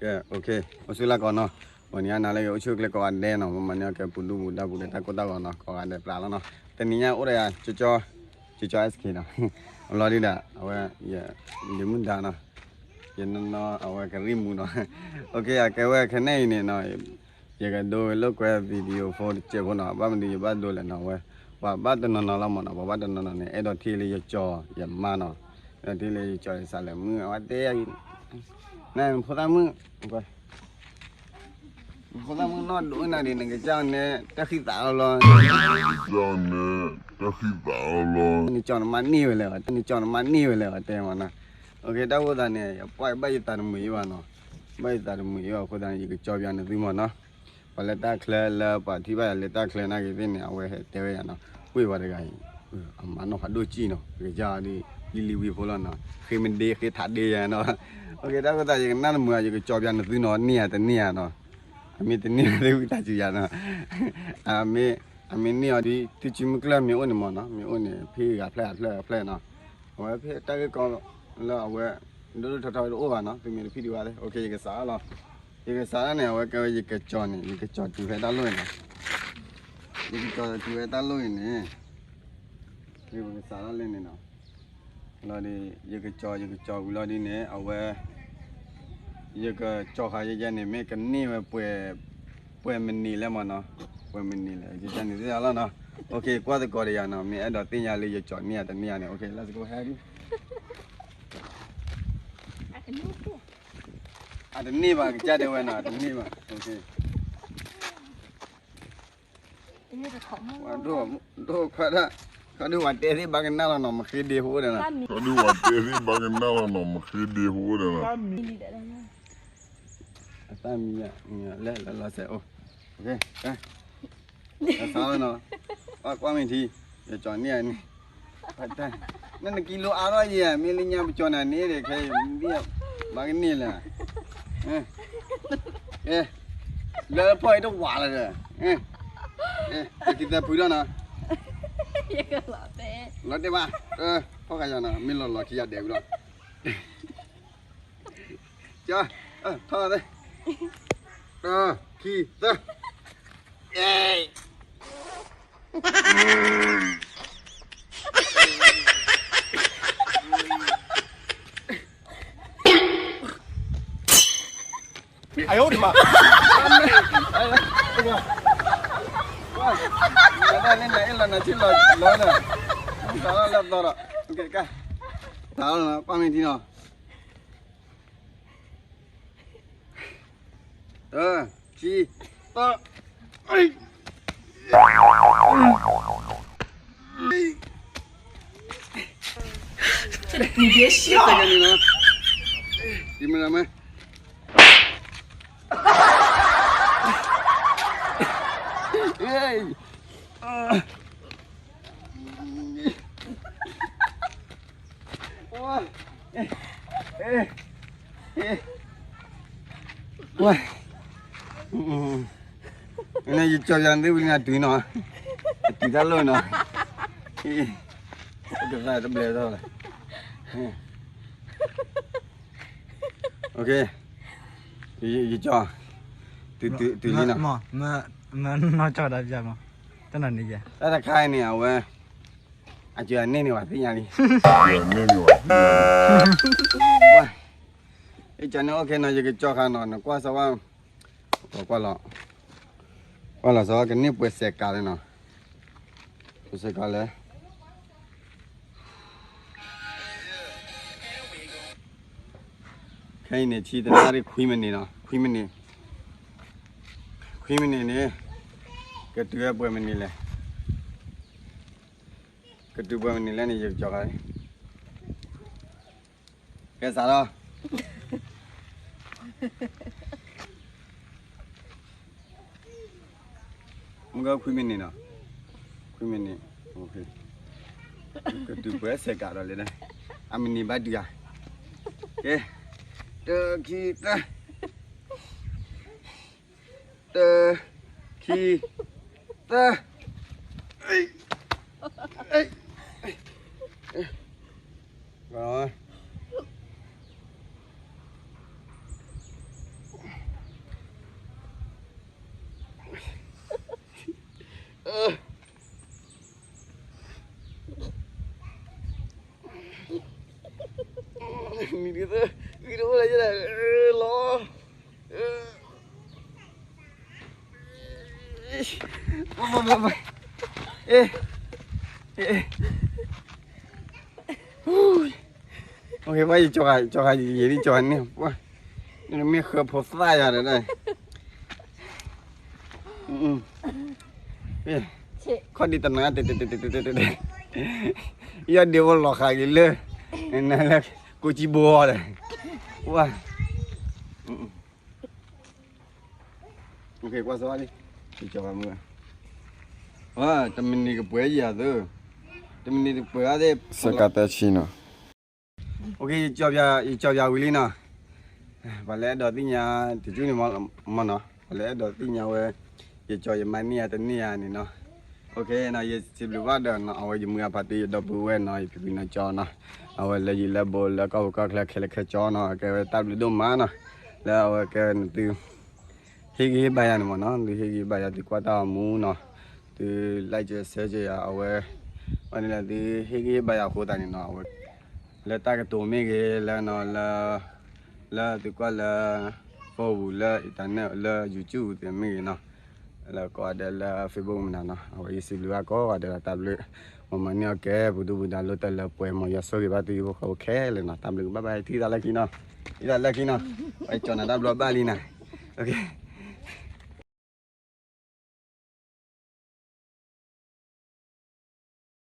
ကဲ အိၣ်ဆူၣ်လၢကိးနီၤ, ဂီၤနံၤအါနၤလၢဂ့ၤ အိၣ်ဆူၣ်အိၣ်ချ့ကိးဂၤဒဲးနီၤ, မ့ၢ်မၤန့ၢ်အီၣ်ကဲပူၤဒူပူၤဒါပူၤဒီးတၢ်ကိၢ်တၢ်ဂီၤနီၤ, ကိးဂၤဒဲးပျၢ်လီၤနီၤ, တနံၤညါအိၣ်ဒီးယၤ ကၠီကၠီ ကၠီကၠီ S K နီၤ, အလီၤဒုးဒၣ် အဝဲ ယမုၢ်ဒါနီၤ, ယနီၤနီၤ အဝဲကရံၣ်မူနီၤ, အိၣ်ခ့ အကဲဝဲခဲန့ၣ်အံၤန့ၣ်နီၤ ယကဒိလိာ်ကွဲ video phone တစဲးဖိနီၤ, ဘၣ်မနုၤယဘၣ်ဒိလဲၣ်နီၤ, အဝဲ ပှၤဘၣ်တနီၤနီၤလီၤမးနီၤ, ပှၤဘၣ်တနီၤနီၤန့ၣ် အဲၣ်ဒိးထံၣ်လၢယကၠီယမါနီၤ, အဲၣ်ဒိးထံၣ်လၢယကၠီယစးလဲၤမုၢ် အဝဲတဲယၤ နဖိသၣ်မုၣ်, ဖိသၣ်မုၣ်နီၢ်ဒိၣ်နၤဒံး နကစၢ်န့ၣ် တၢ်ဃံသးလီၤလီၤ, ကစၢ်န့ၣ် တၢ်ဃံသးလီၤလီၤ, နကၠီနမါန့ၢ်ဝဲလဲၣ်, နကၠီနမါန့ၢ်ဝဲလဲၣ် အဝဲတဲမးနီၤ, အိၣ်ခ့ တၢ်အိၣ်သးန့ၣ် ယပှၢ်ဘၣ်ယသးတမုာ်အံၤဘၣ်နီၤ, ဘၣ်ယသးတမုာ်အံၤဘၣ်အဃိသတးန့ၣ် ယကကၠီပၠးနသုမးနီၤ ပှၤလၢတၢ်ချၢလၢပှၤထံၣ်ဘၣ်ယၤလၢတၢ်ချၢနာ်က့ၤသ့ၣ်န့ၣ် အဝဲဟဲတဲဝဲယၤနီၤ, ကွ့ၢ်ဝဲတဂၤအံၤ, အမါနီၢ်ဖးဒိၣ်ကံၣ်နီၤ, ကစၢ်ဒ်လံၤလံၤဝံၤဖိလီၤနီၤ, ဃ့မ့ၢ်ဒ့ဃ့ထးဒ့ယၤနီၤ, အိၣ်ခ့ တၢ်အိၣ်သးယကနၣ်တမုာ် ယကကၠီပၠးနသုနီၤ, န့ၢ်ယၤတန့ၢ်ယၤနီၤ, အမ့ၢ်တန့ၢ်ယၤသ့ၣ်ဝံသးစူၤယၤနီၤ, အမ့ၢ် အမ့ၢ်န့ၢ်အီၤဒ် သုစုမုၢ်ကျၢၢ်မ့ၢ်အိၣ်န့ၣ်မးနီၤ, မ့ၢ်အိၣ်န့ၣ် ဖဲဂၤဖျဲၣ်အဖျဲၣ်အဖျဲၣ်နီၤ, အဝဲဖဲတၢ်ဂ့ၢ်ကီလၢအဝဲ ဒိၣ်ဒိၣ်ထီထီတအိၣ်ဘၣ်နီၤ, သုမ့ၢ်တဖံးဒံးဘၣ်သ့ၣ်, အိၣ်ခ့ ယကစးလီၤ, ယကစးလီၤန့ၣ် အဝဲကဲဝဲယကကၠီန့ၣ် ယကကၠီတုၤဖဲတၢ်လိၣ်န့ၣ်နီၤ, ယကကၠီတုၤဖဲတၢ်လိၣ်အံၤန့ၣ်, ယကစးလီၤလၢန့ၣ်နီၤ, လီၤဒီး ယကကၠီ ယကကၠီဝံၤလီၤဒ်န့ၣ် အဝဲ ယကကၠီဃာ်ယဲယဲန့ၣ် မ့ၢ်ကန့ၢ်ဝဲ ပှဲၤမနံၤလဲၣ်မးနီၤ, ပှဲၤမနံၤလဲၣ် ယကန့ၣ်သ့ၣ်လီၤနီၤ, အိၣ်ခ့ ကွၢ်သကိးဒီးယၤနီၤ, မ့ၢ်အဲၣ်ဒိးသ့ၣ်ညါလၢယကၠီန့ၢ်ယၤတန့ၢ်ယၤန့ၣ် အိၣ်ခ့ let's go ဟဲဒံး အတန့ၢ်ဘၣ် ကစၢ်တဲဝဲနီၤ အတန့ၢ်ဘၣ် အိၣ်ခ့ ဒိၣ်ခွါဒၣ်, ခီဒုးဝဲတဲသ့ၣ်ဘၣ်ကနၣ်လီၤနီၤ မဃ့ဒ့ဖိအိၣ်ဒီးနီၤ, ခီဒုးဝဲတဲသ့ၣ်ဘၣ်ကနၣ်လီၤနီၤ မဃ့ဒ့ဖိအိၣ်ဒီးနီၤ, အတၢ်မံၤလဲၣ်လီၤစဲးအိၣ်, ကဲ သးလီၤနီၤ, ကွၢ်မ့ၢ်ထံ, ယကၠီန့ၢ်န့ၣ်, နနကံလိအါထီၣ်ယဲ မ့ၢ်လၢညါပကၠီနၤန့ၣ်ဒီး ခဲအံၤ ဘၣ်ကန့ၢ်လၢၤ, လၢဖီၣ်အံၤတဝးလီၤဒီး, လီၤခံသၢဖုထီၣ်နီၤ, လီၤတဲာ်ဘၣ်, ဖီၣ်ဃာ်ယၤနီၤ မ့ၢ်လီၤလီၤခံယၤဒဲးဝံၤလီၤ, ကၠီ, ထီၣ်သ့, တၢ, ခံ, သၢ, အယိဒံးမး, လၢနအဲၣ်လီၤနၤထံလီၤလီၤဒီး, သးလီၤလၢသီဒီး, ကဲ, သးလီၤနီၤ ကွၢ်မ့ၢ်ထံနီၤ တၢ, ခံ, သၢ, 你别笑。 နယကၠီယၤသ့ၣ်ဝံၤနၤတုၤနီၤ, တုၤတၢ်လိၣ်နီၤ, ကသးတဘျဲၣ်ထီၣ်လၢ, ယကၠီ, တုၤလံနီၤ, မနီၢ်ကၠီတၢ်ပျၢ်မး, တၢ်နီၤန့ၣ်ယဲ, တၢ်တခါအံၤန့ၣ် အဝဲ အကၠီန့ၢ်န့ၣ်ဝဲသ့ၣ်ညါလံ, ယကၠီန့ၢ်အိၣ်ခဲနီၤ ယကၠီခါနီၤ နကွၢ်စၢၤဝဲ, ကွၢ်လီၤ, ကွၢ်လီၤစၢၤဝဲကန့ၢ်ပှဲၤစဲးကးလၢနီၤ, ပှဲၤစဲးကးလၢ ခဲအံၤန့ၣ် ဆံတနၣ်ရံၣ်ခွံမံးနံးနီၤ, ခွံမံးနံး, ခွံမံးနံးန့ၣ် ကတုၤဝဲပှဲၤမံးနံးလဲၣ်, ကတုၤပှဲၤမံးနံးလဲၣ်န့ၣ် ယကကၠီၤဃာ်, ကဲစးလီၤ, မ့ၢ်ကခွံမံးနံးနီၤ, ခွံမံးနံး, ကတုၤပှဲၤစဲးကးဒီးလဲၣ်, အမံးနံးဘၣ်တုၤဧါ, ကဲ, တၢ, ခံ, သၢ, တၢ, ခံ, သၢ, အ့, အ့, အ့, အ့, ဂီၤ, အ့, နံၤဒ်သိး ဂံၢ်တအိၣ်လၢယဲဒၣ် လီၤ ပှၤ ယကၠီဃာ် ယကၠီဃာ်ယံာ်လံ ကၠီဃာ်န့ၣ် ပှၤ မ့ၢ်ဃၢဖိသၣ်ယၤဒီး ခီၣ်ဒံးတနါ တဲတဲတဲတဲတဲတဲ ယီၢ်ဒ့ဖိလီၤဃာ်က့ၤလၢ နလၢ ကိးကံဘိအီၤဒီး ဝါ ကွၢ်စ့ၢ်လံ ယကၠီဃာ်မုၢ် တမံၤနံၤကပှဲၤယၤသၢ တမံၤနံၤကပှဲၤအါသ့ၣ် စကၤတဆံနီၤ ယကၠီပၠးဝံၤလံနီၤ ပှၤလၢအဲၣ်ဒိးသ့ၣ်ညါ တကၠူၣ်န့ၣ်မ့ၢ်နီၤ ပှၤလၢအဲၣ်ဒိးသ့ၣ်ညါဝဲ ယကၠီယမၤန့ၢ်ယၤတန့ၢ်ယၤန့ၣ်နီၤ ယစံးဘျုးဘၣ်ဒီးနီၤ အဝဲယမုၢ်အဖါတံၢ်ယဒီပုၢ်ဝဲၢ်နီၤ ယဖံဖံနီၤကၠီနီၤ အဝဲလၢယံၤလၢဘူးလၢကီၢ်ပူၤကီၢ်ချၢခဲလၢာ်ခဲဆ့နီၤ ကဲဝဲတၢ်ဘျုးဒိၣ်မးနီၤ လၢအဝဲကဲဝဲနသု ဟ့ၣ်ဂံၢ်ဟ့ၣ်ဘါယၤန့ၣ်မ့ၢ်နီၤ သုဟ့ၣ်ဂံၢ်ဟ့ၣ်ဘါယၤ သုကွၢ်တၢ်အီၤမူနီၤ သု like share ယၤ အဝဲ ဘၣ်န့ၣ်လၢသုဟ့ၣ်ဂံၢ်ဟ့ၣ်ဘါယၤအဃိသတးန့ၣ်နီၤ အဝဲ လၢတၢ်ကတိၤမ့ၢ်ဂ့ၤ လၢနီၤ လၢ လၢသုကွၢ်လၢ phone ပူၤ လၢ internet လၢ YouTube သ့ၣ်မ့ၢ်ဂ့ၤနီၤ လၢကိးဂၤဒဲးလၢ Facebook မနုၤနီၤ အဝဲယစံးဘျုးဘၣ်ကိးဂၤဒဲးလီၤ တၢ်ဘျုး မ်မၤန့ၢ်အီၤကဲ ပူၤဒူပူၤဒါလိာ်တၢ်လၢပှဲၤ မ်ယွၤဆိၣ်ဂ့ၤဘၣ်သုဟံၣ်ဖိဃီဖိခဲလၢာ်နီၤ တၢ်ဘျုးကဘၣ်ဘၣ် ထံၣ်သးလၢခံနီၤ ထံၣ်သးလၢခံနီၤ ပကၠီနၤတၢ်ဘျုးဘၣ်လံနၤ okay